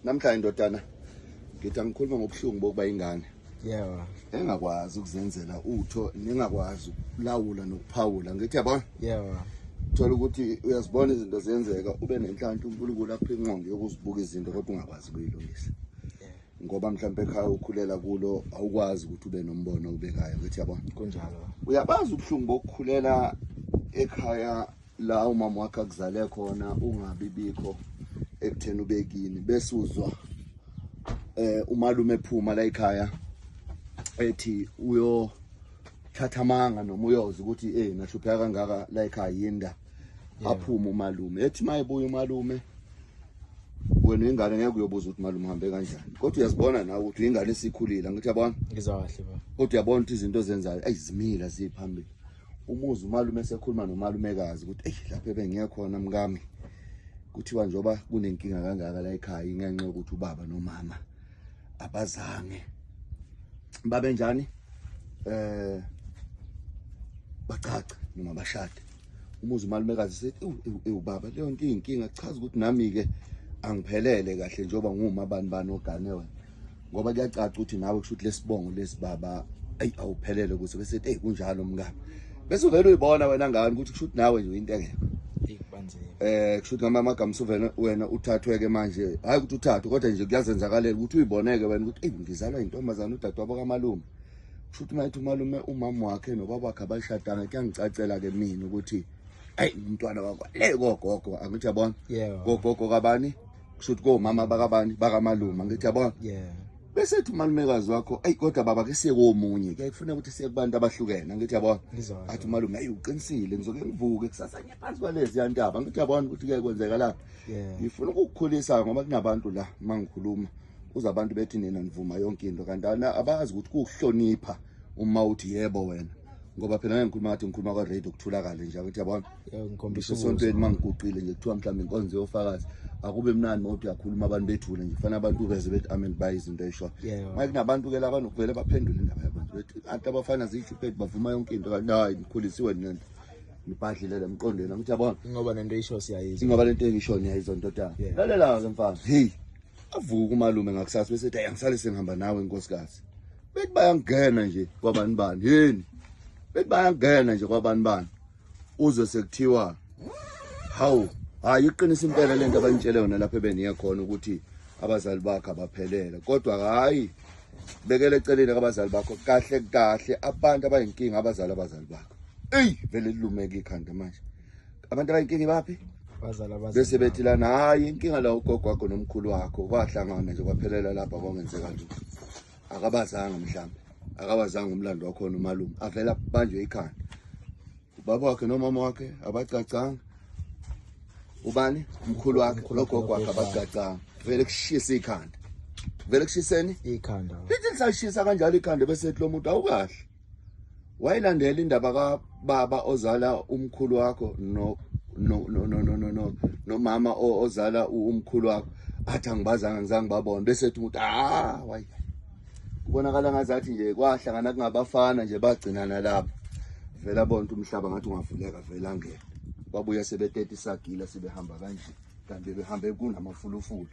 Namhlanje ndodana ngithi angikhuluma ngobuhlungu bokuba ingane. Yebo. Engakwazi ukuzenzela utho nengakwazi ukulawula nokuphawula. Ngithi yabona? Yebo. Thola ukuthi uyazibona izinto ziyenzeka ube nenhlanhla uNkulunkulu akuphe ingqondo yokuzibuka izinto kodwa ungakwazi ukuyilungisa. Ngoba mhlawumbe ekhaya ukhulela kulo awukwazi ukuthi ube nombono obekayo ngithi yabona. Kunjalo. Uyabazi ubuhlungu bokukhulela ekhaya la umama wakhe akuzale khona ungabi bikho ekutheni ubekini bese uzwa umalume ephuma la ekhaya ethi uyo thatha amanga noma uyoza ukuthi nahlupheka kangaka la ekhaya yinda aphume umalume ethi mayebuya umalume wena ingane ngeke uyobuza ukuthi malume uhambe kanjani kodwa uyazibona nawe ukuthi ingane esikhulile ngithi yabona ngizwa kahle baba kodwa uyabona ukuthi izinto ozenzayo ayizimila ziphambili umuzi umalume esekhuluma nomalumekazi ukuthi eyi lapho ebengiye khona mkami kuthiwa njengoba kunenkinga kangaka la ekhaya ingenxa yokuthi ubaba nomama abazange babe njani bacace noma bashade. Umuzi umalumekazi sethi ewu baba leyo nto iyinkinga kuchaza ukuthi nami ke angiphelele kahle njengoba nguma bani bani ogane wena ngoba kuyacaca ukuthi nawe kusho ukuthi lesibongo lesibaba ayi awuphelele kuso bese ethi kunjalo mngani bese uvela uyibona wena ngani ukuthi kusho ukuthi nawe nje into engekho kusho ukuthi ngamagama usuvela wena uthathwe ke manje hayi ukuthi uthathwe kodwa nje kuyazenzakalela ukuthi uyiboneke wena ukuthi eyi ngizalwa intombazana udadewabo kamalume kusho ukuthi mayethi umalume umama wakhe nobaba wakhe abashadanga kuyangicacela ke mina ukuthi ayi umntwana wakho le kogogo angithi yabona kogogo kabani kusho ukuthi komama bakabani bakamalume angithi yabona bese ethi umalumekazi wakho ayi kodwa baba ke siye komunye kuyafuna ukuthi siye kubantu abahlukene angithi yabona athi umalume ayi uqinisile ngizoke ngivuke kusasa nje phansi kwalezi yantaba angithi yabona ukuthi ke kwenzeka lapha ngifuna ukukukhulisa ngoba kunabantu la mangikhuluma uza abantu bethi nina nivuma yonke into kanti abazi ukuthi kuhlonipha uma uthi yebo wena ngoba phela ngeke ngikhuluma ngathi ngikhuluma kwa radio kuthulakale nje angithi yabona ngikhombisa esontweni mangiguqile nje kuthiwa mhlawumbe inkonzo yofakazi akube mnandi mawuthi uyakhuluma abantu bethule nje kufanele abantu beze bethi amen bayi izinto eyisho manje kunabantu ke laba nokuvele baphendule indaba yabo nje bethi anti abafana ziyijuphethi bavuma yonke into kanti hayi nikhulisiwe nento nibhadlile le mqondweni angithi yabona ngoba lento eyisho siyayizwa ngoba lento engisho niyayizwa ndodana lalela ke mfana hey avuka umalume ngakusasa bese ethi angisale sengihamba nawe nkosikazi bethi bayangena nje kwabani bani yini bethi bayangena nje kwabani bani uzwe sekuthiwa hawu hayi iqinisa impela lento abanitshele yona lapho ebeniye khona ukuthi abazali bakho abaphelele kodwa hayi bekele eceleni kabazali bakho kahle kahle abantu abayinkinga abazali abazali bakho eyi vele lilumeke ikhanda manje abantu abayinkinga baphi bese bethi lana hayi inkinga la ugogo wakho nomkhulu wakho kwahlangana nje kwaphelela lapha kwangenzeka lutho akabazanga mhlambe akabazanga umlando wakhona umalume avela banjwe ikhanda ubaba wakhe nomama wakhe abacacanga ubani umkhulu wakhe nogogo wakhe abacacanga vele kushisa ikhanda vele kushiseni ikhanda lithi lisashisa kanjalo ikhanda bese ethi lo muntu awukahle wayilandela indaba kababa ozala umkhulu wakho no no no no no no no nomama ozala umkhulu wakho athi angibazanga ngizange babone bese ethi umuntu ah wayi kubonakala ngazathi nje kwahlangana kungabafana nje bagcinana lapho vela bonke umhlaba ngathi ungavuleka vela ngena babuya sebeteta isagila sebehamba kanje kanti behambe kunamafulufulu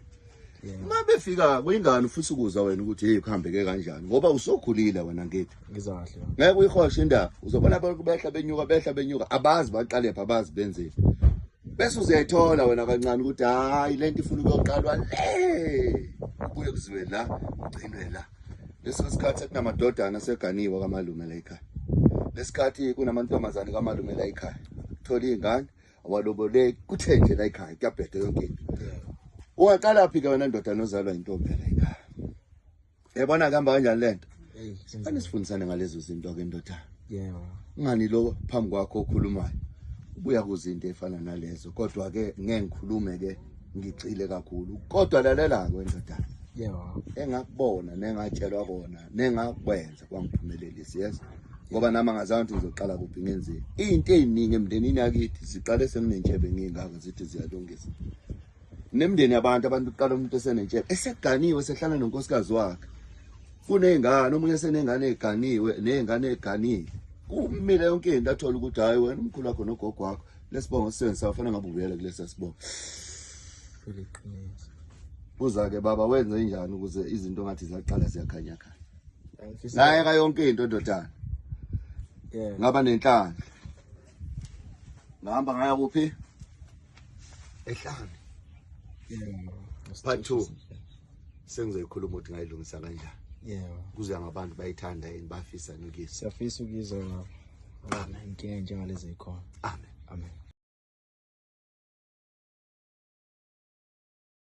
uma befika kuyingane ufisa ukuzwa wena ukuthi hey kuhambeke kanjani ngoba usokhulile wena ngithi ngizwa kahle ngeke uyihoshe indaba uzobona abantu behla benyuka behla benyuka abazi baqale pha abazi benzeni bese uzayithola wena kancane ukuthi hayi lento ifuna ukuyoqalwa le kubuye kuziwe la kugcinwe la leso sikhathi sekunamadodana aseganiwe kamalume la ekhaya lesikhathi kunamantombazane kamalume la ekhaya thola izingane awaloboleki kuthe nje la ekhaya kuyabheda yonke into ungaqala phi ke wena ndodana ozalwa intombi la ekhaya yabona kuhamba kanjani lento fanele sifundisane ngalezo zinto ke ndodana yebo ngani lo phambi kwakho okhulumayo ubuya kuzinto efana nalezo kodwa ke ngeke ngikhulume ke ngigxile kakhulu kodwa lalela ke ndodana yebo engakubona nengatshelwa kona nengakwenza kwangiphumelelisa yes ngoba nami angazange ukuthi ngizoqala kuphi ngenzeni into eziningi emndenini yakithi ziqale senginentshebe ngingaka zithi ziyalungisa nemndeni yabantu abantu kuqala umuntu esenentshebe eseganiwe sehlala nonkosikazi wakhe kuney'ngane omunye esenengane eganiwe ney'ngane eganile kumile yonke into athole ukuthi hhayi wena umkhulu wakho nogogo wakho lesibongo sisebenzisa kufanele ngabe ubuyele kulesa sibongo Kuliqiniso. Buza ke baba, wenze njani ukuze izinto ngathi ziyaqala ziyakhanya khanya? Ngifisa Ngayeka yonke into, ndodana. Yeah. Ngaba nenhlanhla. Ngahamba ngaya kuphi? Ehlane. Yeah. Part 2. Sengizoyikhuluma ukuthi ngayilungisa kanjani. Yeah. Kuze ngabantu bayithanda yini, bafisa nokuyizwa. Siyafisa ukuyizwa baba. Inkinga njengalezi ikhona. Amen. Amen.